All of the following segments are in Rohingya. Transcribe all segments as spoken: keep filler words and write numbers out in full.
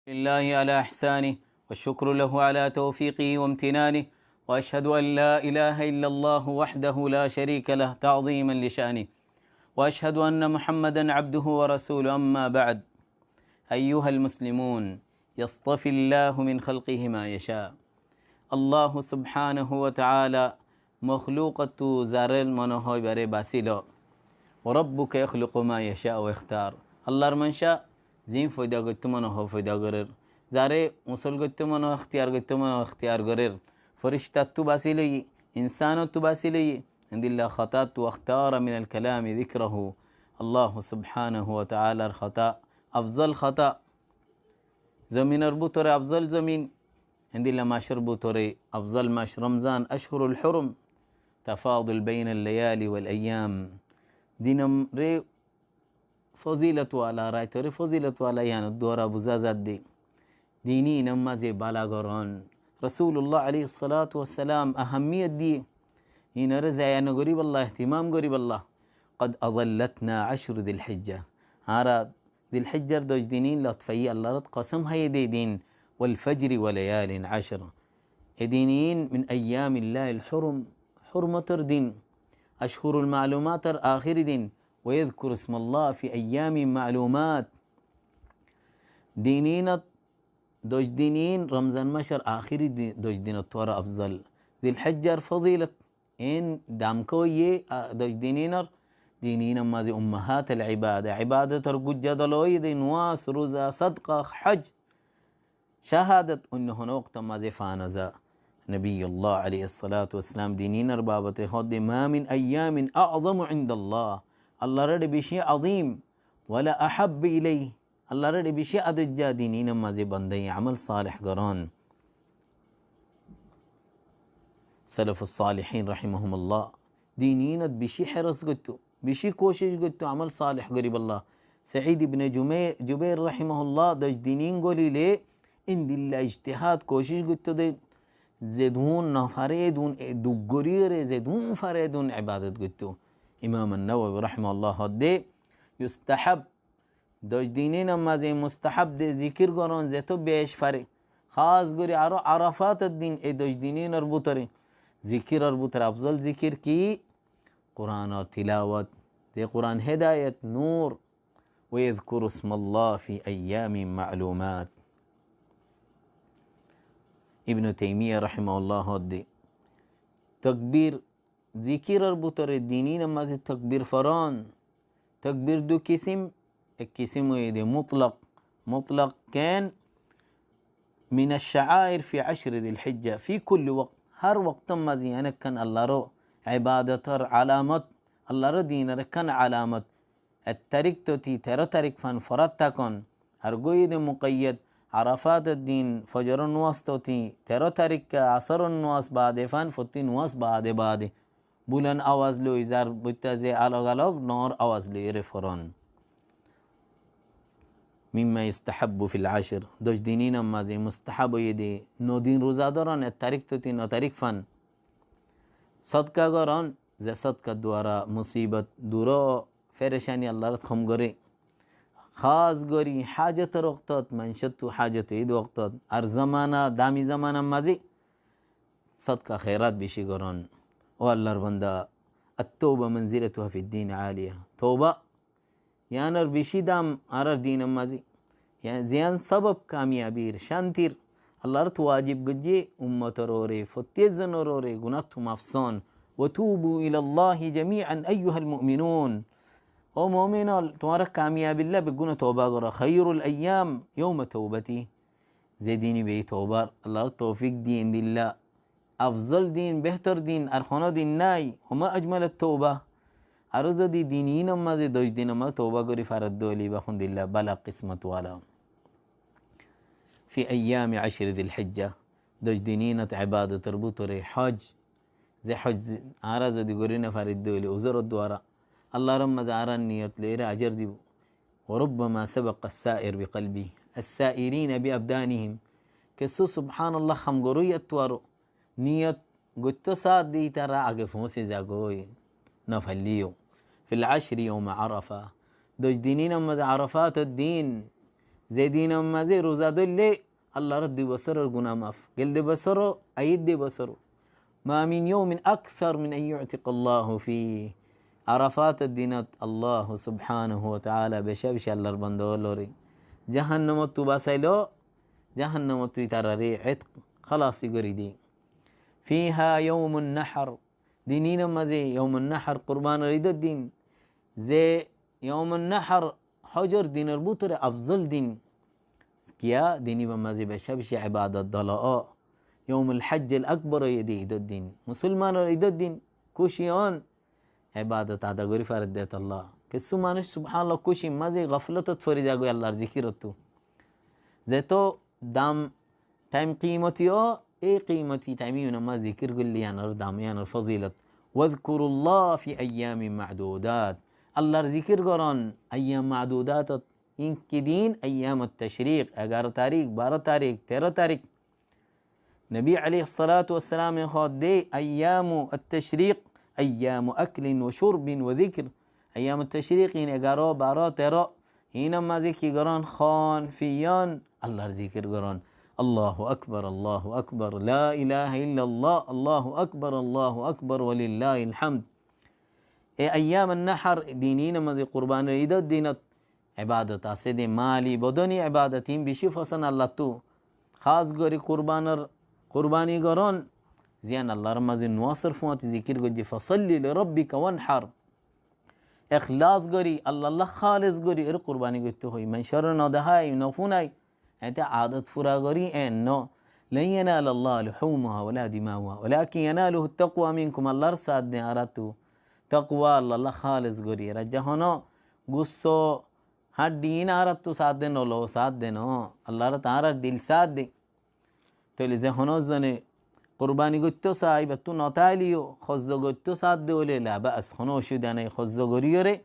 لله على إحسانه، والشكر له على توفيقه وامتنانه، وأشهد أن لا إله إلا الله وحده لا شريك له تعظيما لشأنه، وأشهد أن محمدا عبده ورسوله، أما بعد. أيها المسلمون، يصطفي الله من خلقه ما يشاء. Allah subhanahu wa ta'ala mokhlukottú zaré mone hoó íbaré basílo. وربك يخلق ما يشاء ويختار. Allar manca ziín foida goittó mone hoó foida gorér, zaré usól goittó mone hoó, ektiyar goittó mone hoó ektiyar gorér. Forishtattú basíloiyé, insánottú basíloiyé. Endilla hotáttú, واختار من الكلام ذكره. Allah subhanahu wa ta'alar hotá afzol hotá. Zominor bútore afzol zomin, endilla macór bútore afzol mac Romzan, أشهر الحرم، تفاضل بين الليالي والأيام. Dinoré fozilot wala, raitoré fozilot wala, yián or duara buzá zadde. Din inor mazé bala goron. Rasulullah aláihis salatu wassalam ahammiyot diyé, inoré zaya no goríballa, ehtimam goríballa. قد أظلتنا عشر ذي الحجة. Añára Zilhijjar doc din in lot faiyí, Allar ot kosóm háiye de din, والفجر وليال عشر. E din in من أيام الله الحرم, hurmotor din, أشهر المعلومات or ahéri din, ويذكر اسم الله في أيام معلومات. Din inot doc din in Romzan macor ahéri di-, doc dinottú aró afzol. Zilhijjar fozilot, en damka óiye, a, doc din inor, din inor mazé ummahat al ibada, ibadotor gujja dol óiye de, nuwas, ruza, sodka, hoj, cahadot, oinno hono oktor mazé fa no za. Nabiyullah aláihis salatu wassalam din inor babote hoó de, ما من أيام أعظم عند الله. Allar ede beci azim, ولا أحب إليه. Allar ede beci adojja din inor mazé bandaye amol saleh goron. Salafus salihin rahimahumullah din inot beci heros goittó, beci kocic goittó amol saleh goríballa. Said ibne Jumai-, Jubair rahimahullah doc din in golile endilla ijtihad kocic goittó de, zedún no fare edún, e, duk goríyore zedún fare edún ibadot goittó. Imam an-Nawawi rahimahullah hoó de, يستحب, doc din inor mazé mustahab de zikir goron zetó bec fare. Hás gorí aró Arafator din e doc din inor bútore. Zikiror bútore afzol zikir ki? Quranor tilawot. Ze Quran hedayot, nur. ويذكر اسم الله في أيام معلومات. Ibnu Taimiyya rahimahullah hoó de, takbir, zikiror bútore din inor mazé takbir foron. Takbir dui kisim, ek kisim óiye de mutlak. Mutlak ken? من الشعائر في عشر ذي الحجة في كل وقت. Hár woktor mazé yián ekkán Allar o ibadotor alamot, Allar o dinor ekkán alamot. Ek tarík tóti teró tarík fán forat tákon. Ar goiyé de mukayyad, Arafator din fojoror nuwas tóti teró tarík asóror nuwas baade fán, fottí nuwas baade baade. Bulan awaz loi zar boitta ze alog alog noór awaz loiyóre foron. مما يستحب في العشر. Doc din inor mazé mustahab óiye de no din ruza dóron, ek tarík tóti no tarík fán. Sodka goron, ze sodkar duara musibot dur ó, ferecani Allar ot hom goré. Hás gorí hájotor oktot, maincóttu hájot id oktot, ar zamana, dami zamanar mazé sodka herat beci goron. Ó Allar banda, التوبة منزلتها في الدين عالية. Touba, yiánor beci dam añárar dinor mazé. Yián, ziyán sobob kamiyabir, cántir, Allar ot wajib goijjé ummotor uore, fottí zonor uore, gunáttu maf son. وتوبوا إلى الله جميعا أيها المؤمنون. Ó mumin ol, tuáñra kamiyabilla beggúne touba goró. خير الأيام يوم توبتي. Ze din ibá toubar Allar toufik diyé endilla afzol din, behtor din ar hono din nái. وما أجمل التوبة. Aró zodi din inor mazé doc dinor mazé touba gorí faredde óile ibá hondilla bala kismot wala. في أيام عشر ذي الحجة. Doc din inot ibadotor bútore hoj, ze hoj añára zodi gorí no faredde óile uzuror duara, Allar mazé añárar niyot loiyóre ajor dibo. وربما سبق السائر بقلبه السائرين بأبدانهم. Kessú subhanallah ham goróiyattú aró niyot goittó saádde ítara age foóñsi zagói, no faillé yó. في العشر يوم عرفة. Doc din inor mazé Arafator din, Ze dinor mazé ruza dóille Allar dui bosóror guná maf. Gelde bosór ó, aiyér dui bosór ó. ما من يوم أكثر من أن يعتق الله فيه. Arafator dinot Allah subhanahu wa ta'ala beca beci Allar banda ólore jahannamottú basailó, jahannamottú itarare etk, halasi gorí dé. فيها يوم النحر. Din inor mazé yaumun nahar, kurbanor idor din. Ze yaumun nahar hojor dinor bútore afzol din. Kiyá din ibár mazé beca beci ebadot dóla ó. Yaumul hajjil akbor óiye dé idor din. Musolmanor idor din. Kúci ón, ebadot ada gorí faredde tolla. Kessú manúic subhanallah kúcir mazé goflotot fori zagói Allar zikirottú. Zeto dam thaim kimoti ó, ei kimoti thaim inor mazé zikir goillé iyanor dam, iyanor fozilot. واذكروا الله في أيام معدودات. Allar zikir goron ayyam ma'dudatot. In ki din? Ayyamut tashriq, egaro tarik, baro tarik, tero tarik. Nobi aláihis salatu wassalame hoódde, ayyamu at-tashriq ayyamu aklin wa shurbin wa zikr. Ayyamut tashriq in egaro, baro, tero. Inor mazé ki goron? Hón, fiyon, Allar zikir goron. Allahu akbar, Allahu akbar, la ilaha illallah, Allahu akbar, Allahu akbar, walillahil hamd. E ayyam an-nahar, din inor mazé kurbanir idor dinot ebadot asé dé, mali bodoni ebadot, in beci fosón Allattú. Hás gorí kurbanor, kurbani goron, ziyan Allar mazé nuasor fuáñti zikir goijjé, فصل لربك وانحر. Ehlas gorí, Allalla hális gorí, ere kurbani goittó hoó. Manúcore no dehái, no funai. Ete adot fura gorí, en no. لن ينال الله لحومها ولا دماؤها ولكن يناله التقوى منكم. Allar saádde añárattú takwa, Allalla hális gorí. Ere zehón gusso, hañçi in añárattú saádde no lo, saádde no. Allar añárar dil saádde. Tóile ze honó zone kurbani goittó saá, ibattú no táileyo, hozzo goittó saádde óile la bas, honó ocubida nái, hozzo goríyore,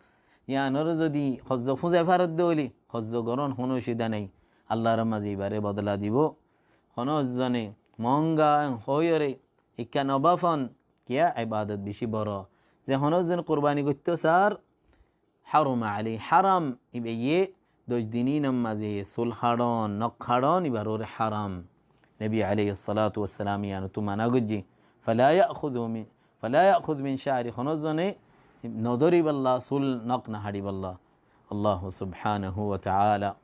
iyanore zodi hozzo fúzai faredde óile, hozzo goron honó ocubida nái. Allar mazé ibare bodola dibó. Honó zone monga hoiyore, ikká no bafon, kiyá ebadot beci boro. Ze honó zone kurbani goittó saár, حرم عليه, haram, ibáye doc din inor mazé sul haçon, nok haçon, ibar uore haram. Nobi aláihis salatu wassalam iyanottú mana goijjé. فلا يأخذ من، فلا يأخذ من شعره, honó zone no dóribolla, sul nok no haçibolla. Allahu subhanahu wa ta'ala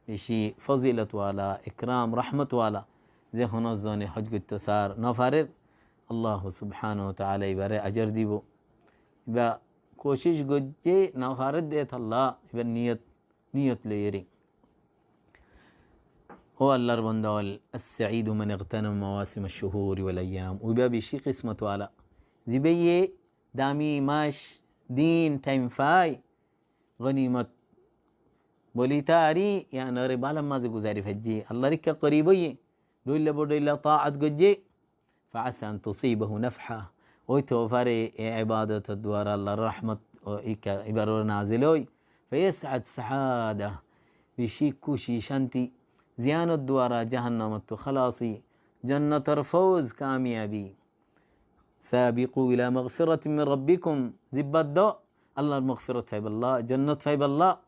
beci fozilot wala, ikram, rahmot wala. Ze honó zone hoj goittó saár, no farer, Allahu subhanahu wa ta'ala ibare ajor dibó. Iba kucíc goijjé, no faredde tolla, ibar niyot, niyot loiyore. Ó Allar banda ól, السعيد من اغتنم مواسم الشهور والأيام. Uiba beci kismot wala. Zibáye dami mac, din, thaim fai, gonimot boli tari, iyanore bálar mazé guzari faijjé. Allar ikká korib óiye, dhoilla bodhoilla taat goijjé. فعسى أن تصيبه نفحة. Óito fare e ebadotor duara Allar rahmot ó ikká ibar uore nazil ói. فيسعد سعادة. Beci kúci cánti. Ziyanor duara jahannamottú halasi. Jonnotor fouz, kamiyabi. سابقوا إلى مغفرة من ربكم. Zibbar dó Allar magfirot faibolla, jonnot faibolla.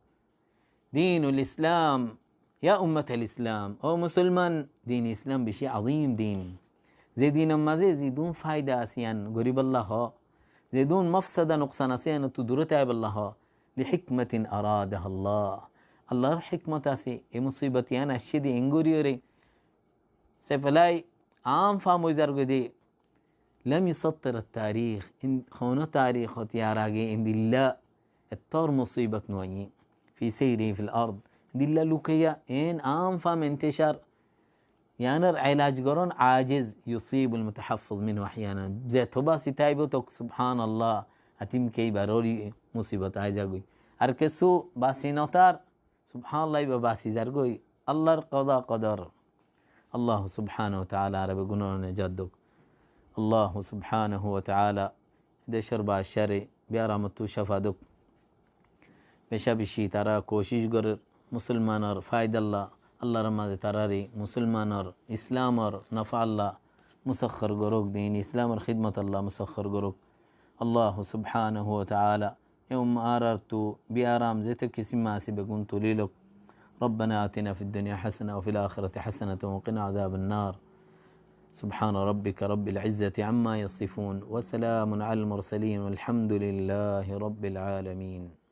دين الإسلام، يا أمة الإسلام. Ó musolman, din Islam beci azim din. Ze dinor mazé zedún faida asé iyan goríbolla hoó, zedún mofsoda nuksan asé iyanottú dure táibolla hoó. لحكمة أرادها الله. Allar hikmot asé, e musibot iyan aiccé dé engoríyore. Sefélai aám fam ói zargói dé. لم يسطر التاريخ. In, honó tarikót yar age endilla ettór musibot no aiyé. في سيره في الأرض. Endilla lukaiya en aám fam entecár. Iyanor elaj gorón ajiz, يصيب المتحفظ منه أحيانا. Zeto basi táibo tok, subhanallah, atimke ibar uore musibot ai zagói. Ar kessú basi no tar, subhanallah, iba basi zargói. Allar koza kodor. Allah subhanahu wa ta'ala añára beggúnore nejat douk. Allah subhanahu wa ta'ala decór baccáre biyaramottú cafa douk. Beca beci tará kucíc gorér musolmanor faidalla, Allar mazé taráre musolmanor, Islamor nafalla musakhar gorouk, din Islamor hidmotalla musakhar gorouk. Allah subhanahu wa ta'ala e umma añárartú biyaram zeto kisim asé beggún tulí louk. ربنا آتنا في الدنيا حسنة وفي الآخرة حسنة وقنا عذاب النار. سبحان ربك رب العزة عما يصفون وسلام على المرسلين والحمد لله رب العالمين.